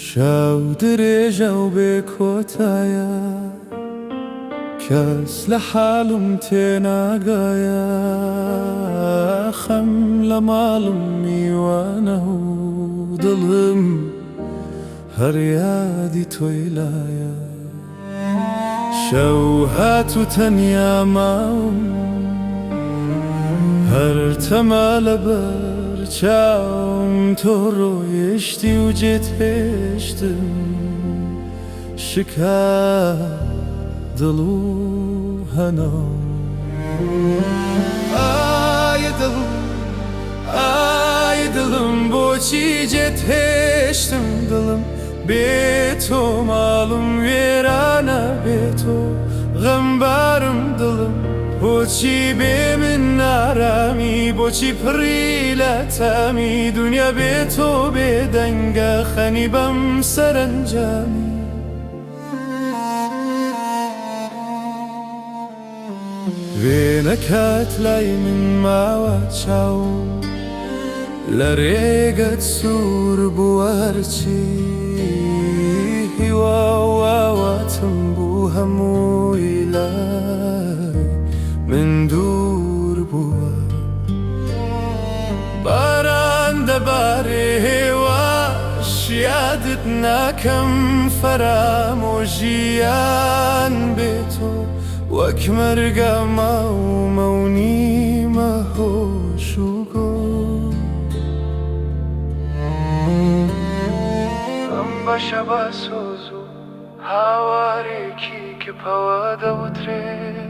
شەو درێژە و بێ کۆتایە، کەس لە حاڵم تێناگایە. خەم لە ماڵم میوانە و دڵم هەر یادی تۆی لایە. شەو هات و تەنیا ماوم، هەر تەما لەبەر چاوم. تۆ ڕۆیشتی و جێت هێشتم، شکا دڵ و هەناوم. ئای دڵم، ئای دڵم، بۆچی جێت هێشتم دڵم؟ بێ تۆ ماڵم وێرانە، بێ تۆ غەمبارم دڵم. بۆچی بێ من نارامی، بۆچی پڕی لە تامی؟ دونیا بێ تۆ بێدەنگە، خەنی بەم سەرەنجامی. وێنەکەت لای من ماوە، چاوم لە ڕێگەت سوور بووە. هەرچی هیوا و ئاواتم بوو هەمووی لای من دوور بووە. باران دەبارێ هێواش، یادت ناکەم فەرامۆش. ژیان بێ تۆ وەک مەرگە، ماومە و نیمە هۆش و گۆ. ئەم بەشە بە سۆز و هاوارێکی کپەوە دەوترێ.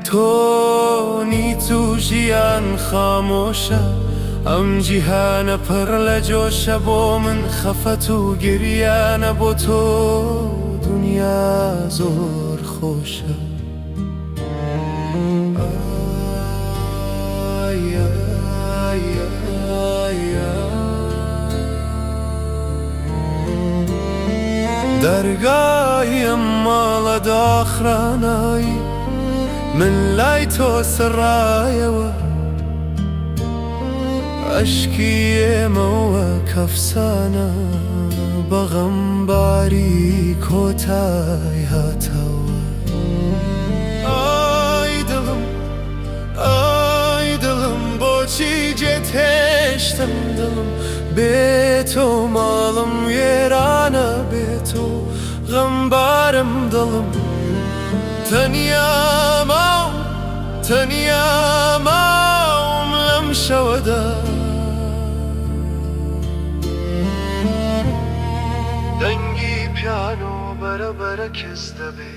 تۆ نیت و ژیان خامۆشە، ئەم جیهانە پڕ لە جۆشە. بۆ من خەفەت و گریانە، بۆ تۆ دونیا زۆر خۆشە. ئای ئای ئای دەرگای ئەم ماڵە داخرانایی، من لای تۆ سڕایەوە. ئەشکی ئێمەوە کەفسانە، بە غەمباری کۆتای هاتەوە. ئای دڵم، ئای دڵم، بۆچی جێت هێشتم دڵم؟ بێ تۆ ماڵم وێرانە، بێ تۆ غەمبارم دڵم. تەنیا ماوم، تەنیا ماوم لەم شەوەدا. دەنگی پیانۆ بەرە بەرە کز دەبێ.